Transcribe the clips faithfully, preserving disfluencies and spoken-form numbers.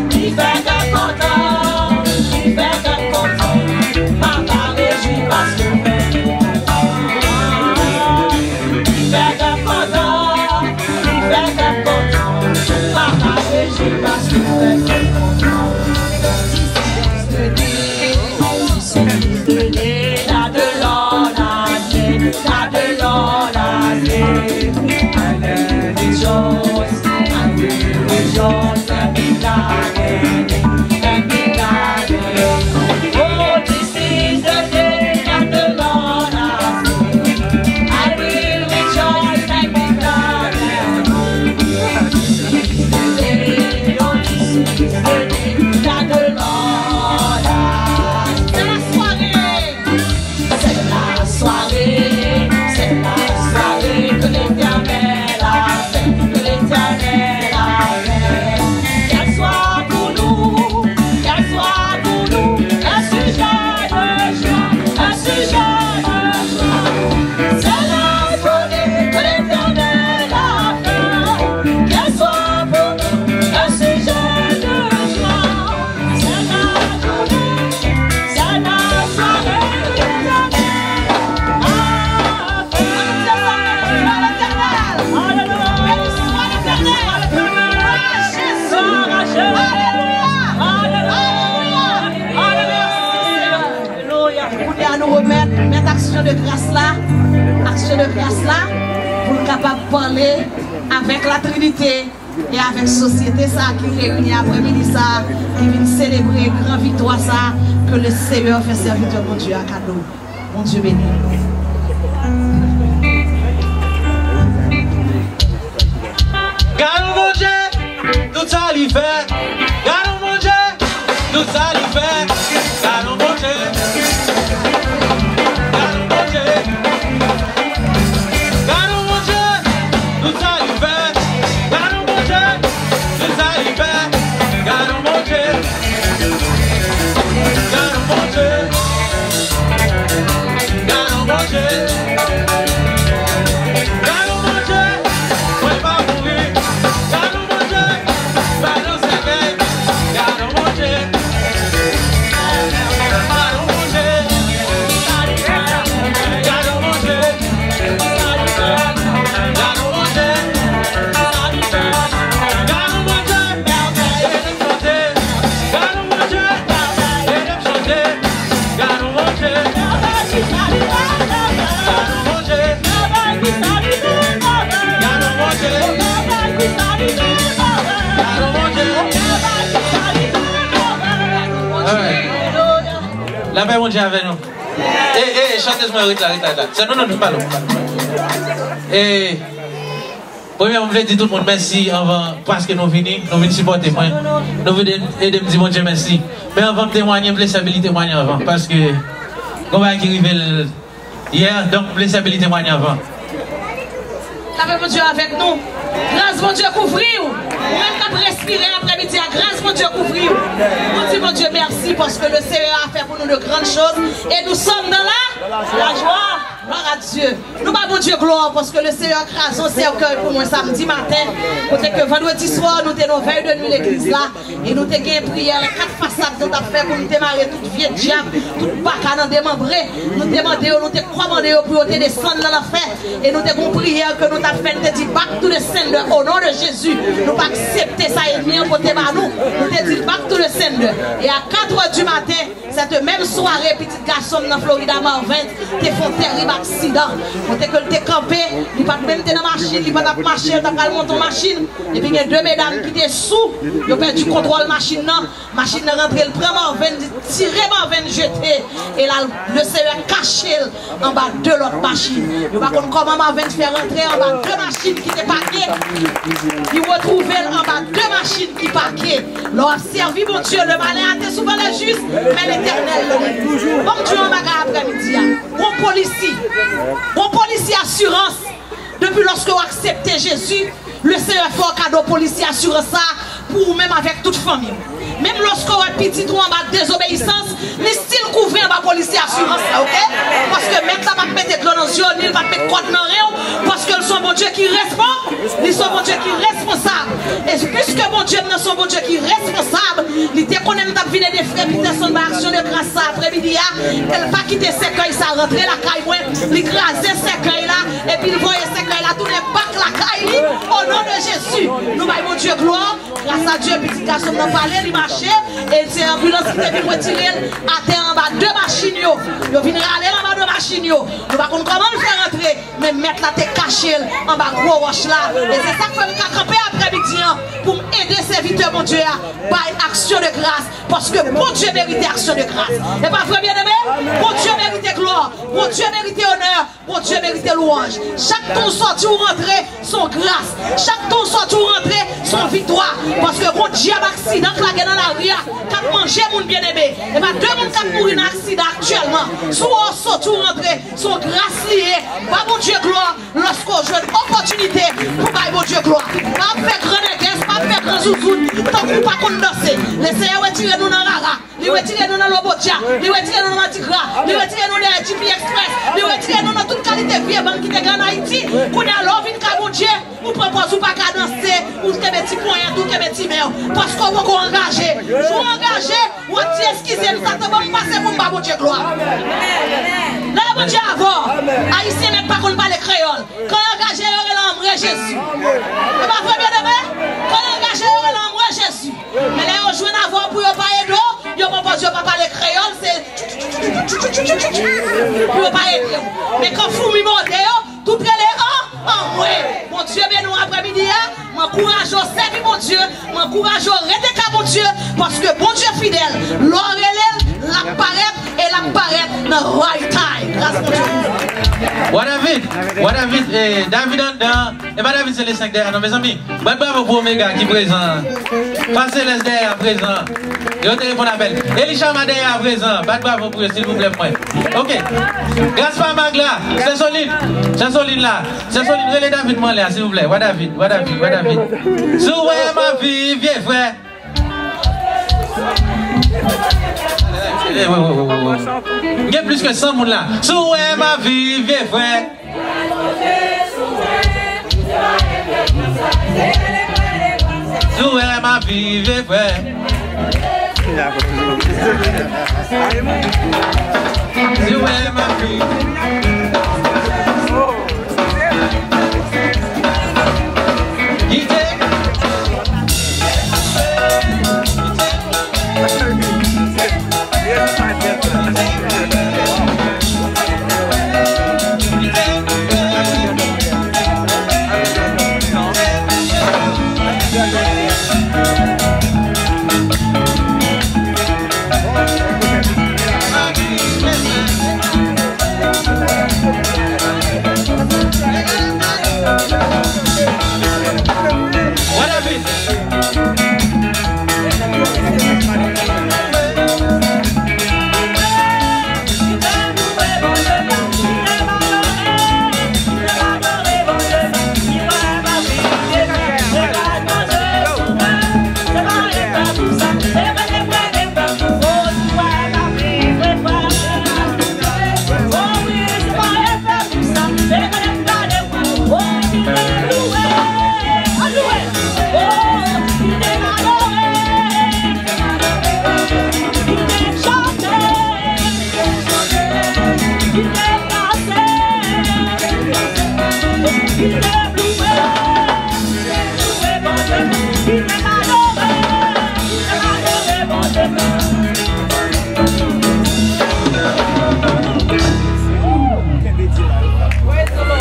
Ki fè kè kontan, ki fè kè kontan, m ap rejwi paske fè kè kontan. Ki fè kè kontan, ki fè kè kontan, m ap rejwi paske fè kè kontan. This is the day, this is the day that the Lord has made, that the Lord has made. I will rejoice, I will rejoice and be glad in it, and be glad in it. Oh, this is the day that the Lord has made. I will rejoice and be glad in it. This is the day, oh, this is the day that the Lord has made. C'est la soirée. C'est la soirée, c'est la soirée que l'Éternel a fait, que l'Éternel a fait. Qu'elle soit pour nous, qu'elle soit pour nous un sujet de joie, un sujet de joie. C'est la soirée que l'Éternel a fait, qu'elle soit pour nous un sujet de joie. C'est la journée, c'est la soirée de l'Éternel. Ah, béni soit l'Éternel. Alléluia. Béni soit l'Éternel. Gloire à Jésus. Alléluia. Alléluia. Alléluia. Kounye a nou remèt, mèt aksyon de gras la, aksyon de gras la, pou n kapab pale avèk la Trinite. E avèk sosyete sa a ki reyini aprèmidi sa a, ki vin selebre gran viktwa sa a ke le Seyè fè sèvitè Bondye a kado. Bondye beni nou. Gade yon Bondye, tout sa li fè. Gade yon Bondye, tout sa li fè. Gade yon Bondye. Gade yon Bondye. Gade yon Bondye, tout sa li fè. Gade yon Bondye, tout sa li fè. Gade yon Bondye. Gade yon Bondye. Gade yon Bondye. Gade yon Bondye. Mwen pa mouri. Gade yon Bondye. Lapè Bondye avè nou. E, e, chantèz mwen, ret la, ret la, ret la. Se nou, nou, nou pale. E, premyèman, m vle di tout moun mèsi anvan, paske nou vini, nou vin sipòte mwen. Nou vin ede m di Bondye mèsi. Men anvan m temwanye, m vle sè Billy temwanye anvan, paske gon bagay ki rive l yè, donk m vle sè Billy temwanye anvan. Lapè Bondye avèk nou. Gras Bondye kouvri w. Ou menm k ap respire aprèmidi a, gras Bondye kouvri w. Nou di Bondye mèsi paske le Seyè a fè pou nou de grann choz. E nou sòm nan la, la jwa. Glwa a Dye. Nou ba Bondye glwa paske le Seyè kraze yon sèkèy pou mwen samdi maten. Kote ke vandredi swa, nou te nan vèy de nwi legliz la. E nou te gen priyè lè kat fasad nou t ap fè pou nou te mare tout vye dyab, tout baka nan demanbre. Nou te mande yo, nou te kòmande yo pou yo te desann nan lanfè. E nou te gon priyè ke nou t ap fè, nou te di, "Back to the sender, au nom de Jésus." Nou pa aksepte sa ènmi an pote ba nou. Nou te di, "Back to the sender." E a kat è di maten, cette même soirée, pitit gason m nan Florida, Marvens, te fè yon tèrib aksidan. Kote ke l te kanpe, li pa t menm te nan machin, li pa t ap mache, l ta pral monte yon machin. Epi gen de medam ki te sou, yo pèdi kontwòl machin nan. Machin nan rantre, l pran Marvens, li tire Marvens jete. E la, le Seyè kache l anba de lòt machin. Yo pa konn kòman Marvens fè rantre anba de machin ki te pake. Li retwouve l anba de machin ki pake. Lè w ap sèvi Bondye, le malheur attend souvent le juste, mais l'Éternel le redoute. Ban m di w yon bagay aprèmidi a. Gon polisi. Gon polisi asirans. Depi lòske w aksepte Jezi, le Seyè fè w kado polisi asirans sa a pou ou menm avèk tout fanmi w. Menm lòske w wè pitit ou anba dezobeyisans, li still kouvri Fè anba polisye asirans la, oke? Paske mèt la p ap mete dlo nan zye w, ni l p ap met kòd nan ren w, paske l se yon Bondye ki respon-, li se yon Bondye ki responsab. E piske Bondye m nan se yon Bondye ki responsab, li te konnen m t ap vin ede frè Peterson bay aksyon de gras sa aprèmidi a, e l pa kite sèkèy sa rantre lakay mwen, li kraze sèkèy la, epi l voye sèkèy la tounen bak lakay li, o non de Jezi. Nou bay Bondye glwa. Gras a Dye, pitit gason m nan pale, li mache, e se anbilans ki te vin retire l atè anba de machin yo. Yo vin rale l anba de machin yo. Nou pa konn kòman l fè rantre, men mèt la te kache l anba gwo wòch la. E se sa k fè m ka kanpe aprèmidi an pou m ede sèvitè Bondye a bay aksyon de gras, paske Bondye merite aksyon de gras. E pa vre, byeneme? Bondye merite glwa, Bondye merite onè. Bondye merite lwanj. Chak tan w sòti ou rantre, se yon gras. Chak tan w sòti ou rantre, se yon viktwa. Paske gon dyab aksidan k lage nan lari a, k ap manje moun byeneme. E pa de moun k ap mouri nan aksidan aktyèlman. Si w wè w sòti ou rantre, se yon gras li ye. Ba Bondye glwa lòske w jwenn opòtinite pou bay Bondye glwa. Pa ap fè gran nègès, pa ap fè gran zouzoun, tankou w pa konn danse. Lesenyè retire nou nan rara. Li retire nou nan lobodya, li retire nou nan madigra, li retire nou dèyè G P Express, li retire nou nan tout kalite vye bann ki te gen an Ayiti. Kounye a, lè w vin ka Bondye, ou pran pòz ou pa ka danse, ou kenbe ti ponyèt, ou kenbe ti men w, paske w poko angaje. Jou w angaje, w ap di, "Eskize m, sa te ban m pase pou m ba Bondye glwa." Lè Bondye avè w, Ayisyen mèt pa konn pale kreyòl. Kan yo angaje, yo rele anmwe Jezi. E pa vre, byeneme? Kan yo angaje, yo rele anmwe Jezi. Men lè yo jwenn avè w pou yo pa ede w, yo pran pòz yo pa pale kreyòl, se pou yo pa ede w. Men kan foumi mòde yo, tout rele an, anmwe. Bondye beni w aprèmidi a, m ankouraje w sèvi Bondye, m ankouraje w rete ka Bondye, paske Bondye fidèl, lè w rele l, l ap parèt, e l ap parèt nan right time. Gras Bondye pou ou. Wa David, wa David, eh, David anndan, e pa David se le senk dèyè a non, mezanmi. Bat bravo pou Omega ki prezan. Fa Selès dèyè a prezan. Yo te reponn apèl. Elishama dèyè a prezan. Bat bravo pou yo, silvouplè, pou mwen. Ok. Gras pa Mag la. Sè Solin. Sè Solin la. Sè Solin, rele David mwen lè a, silvouplè. Wa David, wa David, wa David. Si w wè m ap viv, vye frè. Eh, wi, wi, wi, wi, wi. M gen plis ke san moun la. Si w wè m ap viv, vye frè. Si w wè m ap viv, vye frè. Si w wè m ap viv. Kite.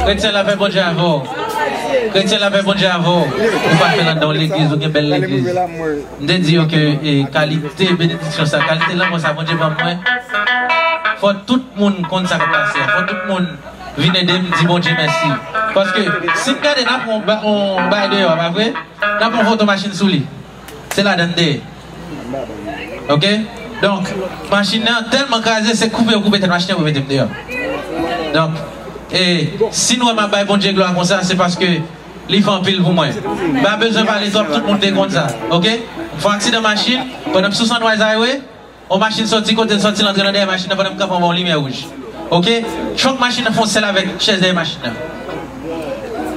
Kretyen, lapè Bondye avè w. Kretyen, lapè Bondye avè w. Ou pa fè l anndan yon legliz, ou gen bèl legliz. M te di yo ke, e, kalite benediksyon sa, kalite lanmou sa Bondye ban mwen, fò tout moun konn sa k ap pase a. Fò tout moun vin ede m di Bondye mèsi. Paske, si n gade, n ap yon ba-, yon bagay deyò a, pa vre? N ap yon foto machin sou li. Se ladan l te ye. Ok? Donk, machin nan tèlman kraze, se koupe yo koupe tèt machin nan pou mete m deyò. Donk, e, si nou wè m ap bay Bondye glwa konsa, se paske li fè anpil pou mwen. M pa bezwen pale twòp, tout moun te konn sa. Ok? M fè yon aksidan machin, pandan m sou Sunrise Highway, On machin sòti kote l sòti, l antre nan dèyè machin nan pandan m kanpe anba yon limyè wouj. Oke? Trunk machin nan fè yon sèl avèk chèz dèyè machin nan.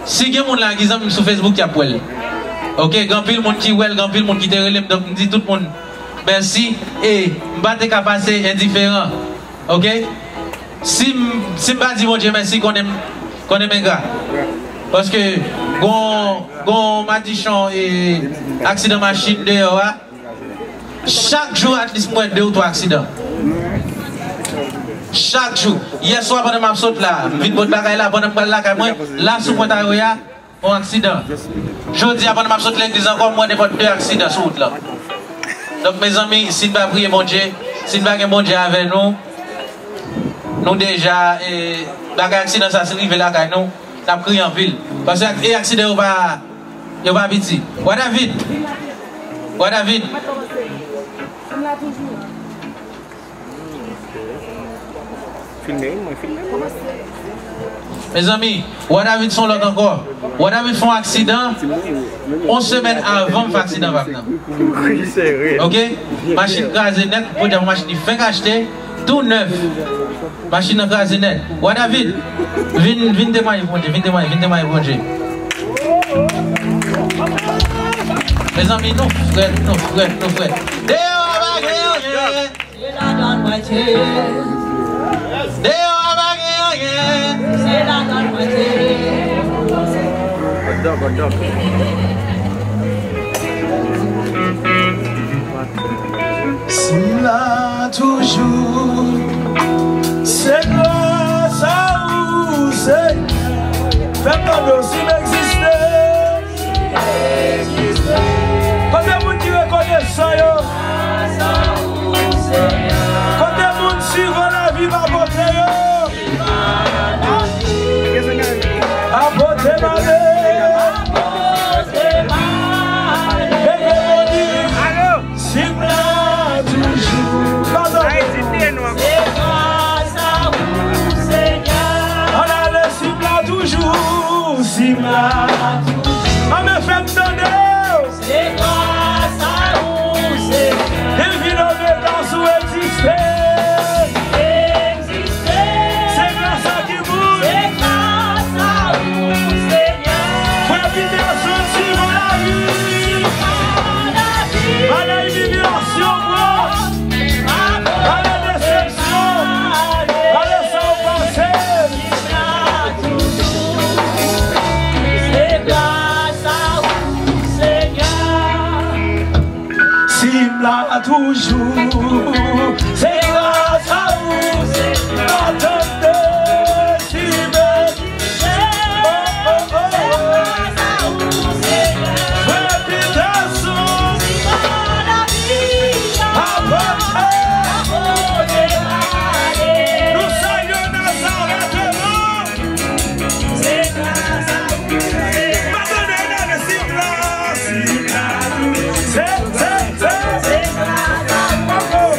Si gen moun la ki zanmi m sou Facebook, y ap wè l. Oke? Gen anpil moun ki wè l, gen anpil moun ki te rele m, donk m di tout moun mèsi. E m pa te ka pase endiferan. Oke? Si m, si m pa di Bondye mèsi, konnen m, konnen m engra. Paske gon, gon madichon e aksidan machin deyò a. Chak jou, at least, m wè de ou twa aksidan. Chak jou. Yè swa, pandan m ap sot la, m vin bò lakay la, pandan m pral lakay mwen, la sou Pwentayè a, yon aksidan. Jodi a, pandan m ap sot legliz ankò, m wè nenpòt de aksidan sou wout la. Donk, mezanmi, si n pa priye Bondye, si n pa gen Bondye avè nou, nou deja, e, bagay aksidan sa, si l rive lakay nou, n ap kriye anpil. Paske ak-, e aksidan yo pa, yo pa piti. Wa David! Wa David! Filme wi, mwen filme wi. Mezanmi, Wa David se yon lòt ankò. Wa David fè yon aksidan yon semèn avan m fè aksidan pa m nan. Oke? Machin kraze nèt, podyab machin li fenk achte, tou nèf. Machin nan kraze nèt. Wa David, vin, vin temwaye pou Bondye, vin temwaye, vin temwaye pou Bondye. Mezanmi, nou frèt, nou frèt, nou frèt. Deyò a pa gen anyen. Se ladan mwen te ye. Deyò a pa gen anyen. Se ladan mwen te ye. Si m la toujou, se gras a ou, Senyè. Fè m tande w, si m egziste. Kote moun ki rekonesan yo? Kote moun sivan lavi pa pote yo? Pa pote male. Bebe boni. Si m la toujou. Pa tande. Se gras a ou, Senyè. Ann ale, si m la toujou, si m la toujou. Ann fè m tande. Se gras a ou, Senyè. Depi lòt egziste. Egziste. Se gras a ki moun? Se gras a ou, Senyè. Frè Peterson, sivan lavi. Sivan lavi. Malè, imilyasyon, pran. Malè, desepsyon. Malè, sa w pase. Se gras a ou, Senyè. Si m la toujou, se gras a ou, Senyè. Pa tande, si m, oh, oh, oh, oh. Frè Peterson, apot, nou salye w, Nazarèt, non. Se gras a ou, Senyè. Pa tande, tande, si m la, si m la, se, se, se, se gras a ou,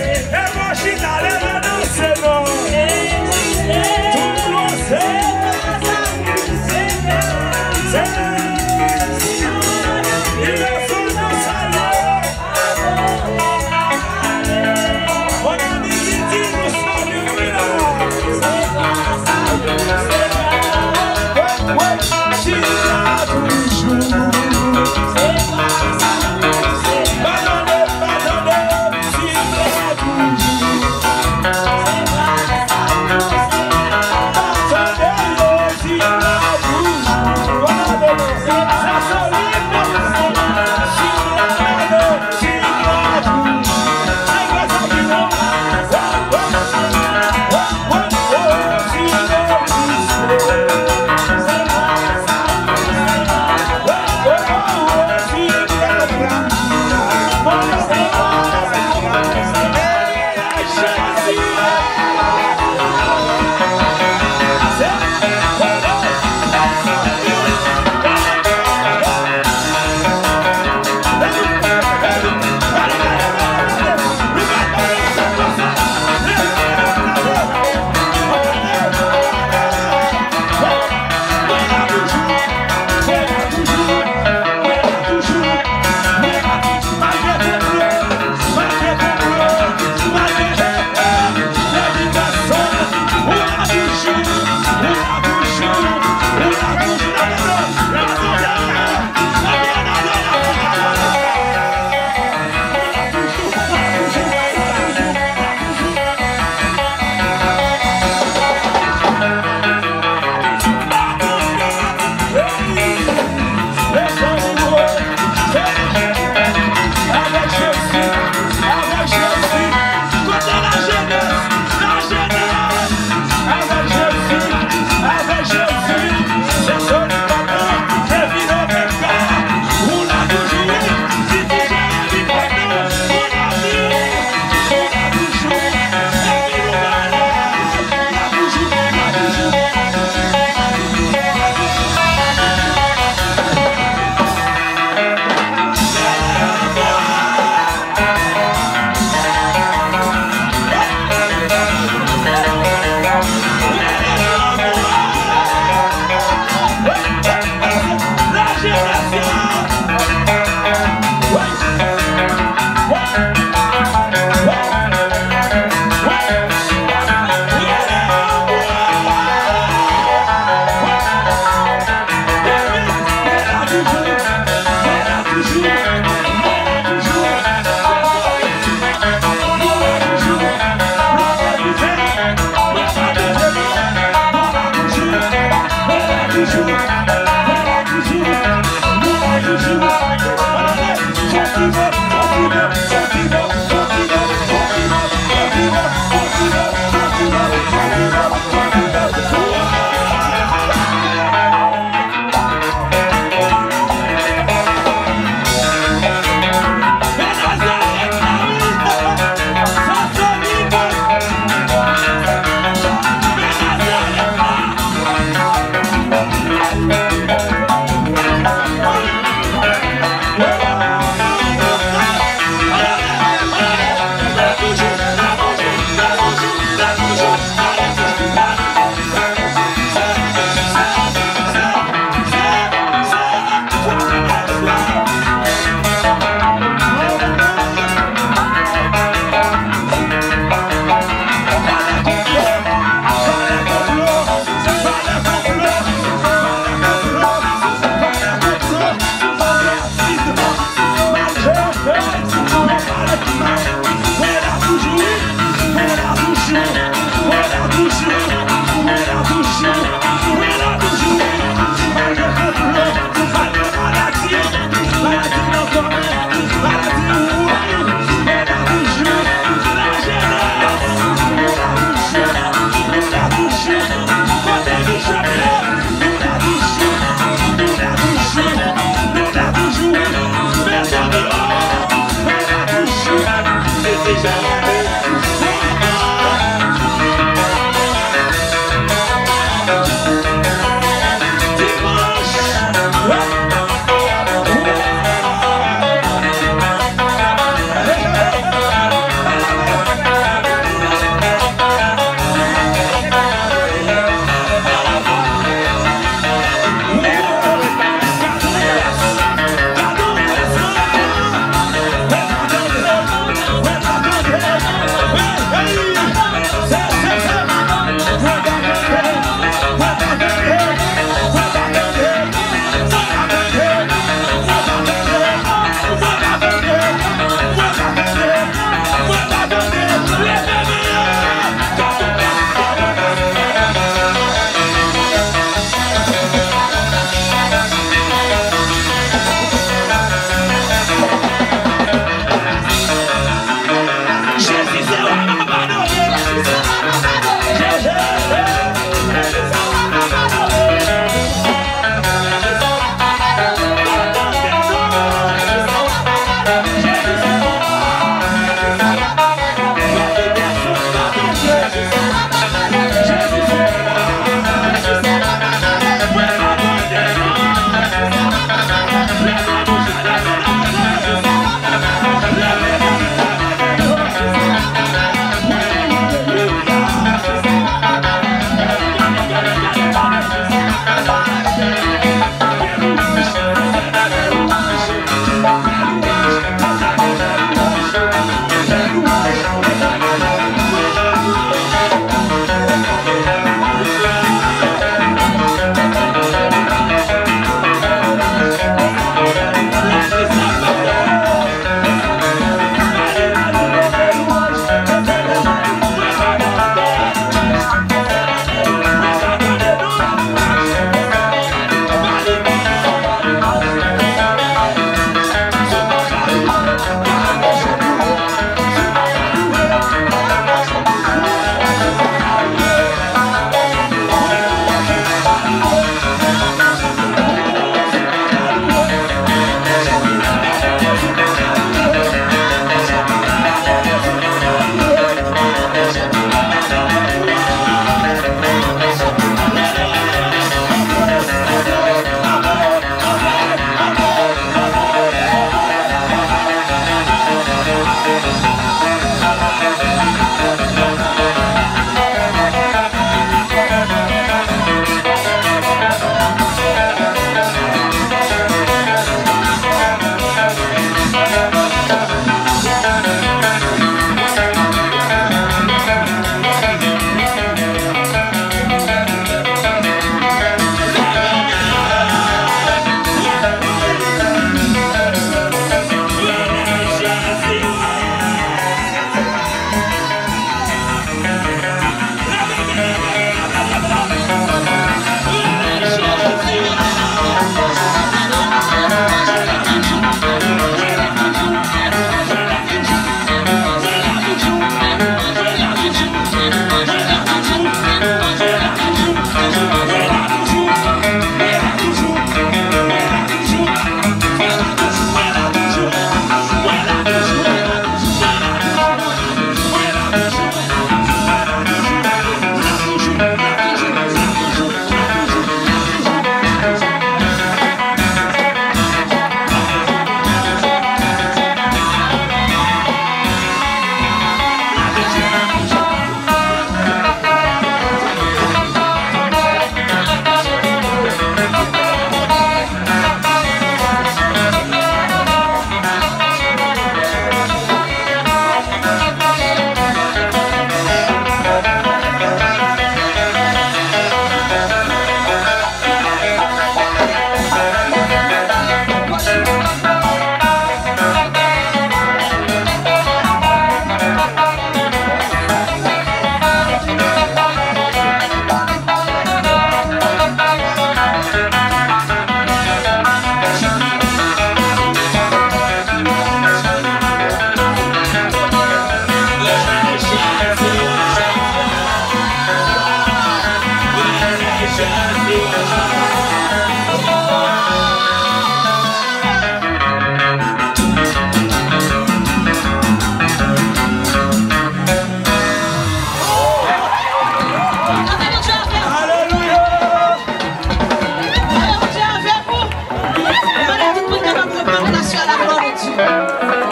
Sur la gloire de Dieu.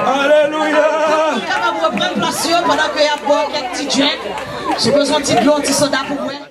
Alelouya. Kapab reprann plas yo pandan ke y ap bwè kèk ti drink. Si w bezwen ti dlo, ti soda pou bwè.